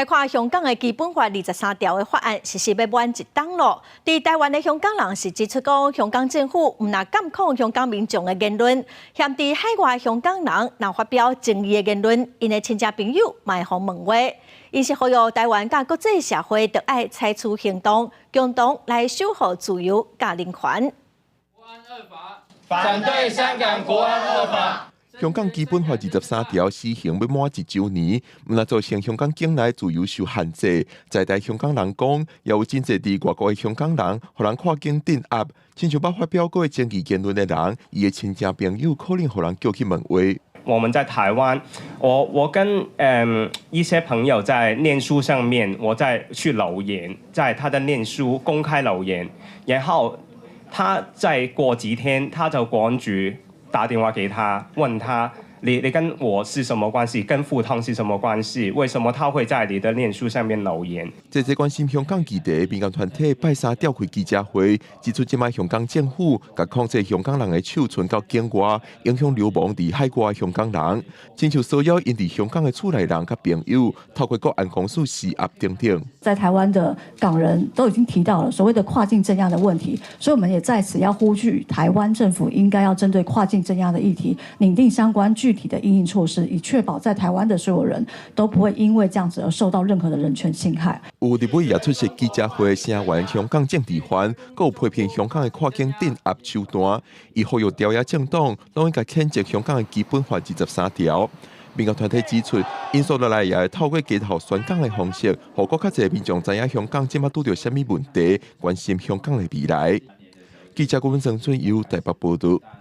來看香港的基本法二十三條的法案實施欲滿一冬囉。佇台灣的香港人是指出講，香港政府毋但監控香港民眾的言論，嫌佇海外香港人若發表爭議的言論，𪜶的親戚朋友嘛會予問話。𪜶是呼籲台灣佮國際社會著愛採取行動，共同來守護自由佮人權。反對香港國安惡法。香港基本法二十三條施行欲滿一週年，毋但造成香港境內自由受限制，在台香港人講，也有真濟佇外國的香港人，予人跨境鎮壓，親像捌發表過爭議言論的人，伊的親戚朋友可能予人叫去問話。我們在台灣，我跟一些朋友在臉書上面，我在去留言，在他的臉書公開留言，然後他再過幾天，他就國安局打電話給他，問他你跟我是什麼關係？跟富通是什麼關係？為什麼他會在你的臉書上面留言？這個關心香港議題民間團體拜三召開記者會，指出這擺香港政府共控制香港人的手伸到境外，影響流亡佇海外香港人，親像騷擾𪜶佇香港的厝內人佮朋友，透過國安公署施壓等等。在台灣的港人都已經提到了所謂的跨境鎮壓的問題，所以我們也在此要呼籲台灣政府應該要針對跨境鎮壓的議題，擬定相關具體的因應措施，以確保在台灣的所有人都不會因為這樣子而受到任何的人權侵害。有立委也出席記者會，聲援香港政治犯，閣有批評香港的跨境鎮壓手段，伊呼籲朝野政黨攏應該譴責香港的基本法二十三條。民間團體指出，𪜶紲落來也會透過街頭宣講的方式，予閣較濟民眾知影香港這馬拄著啥物問題，關心香港的未來。記者郭文成俊由台北報道。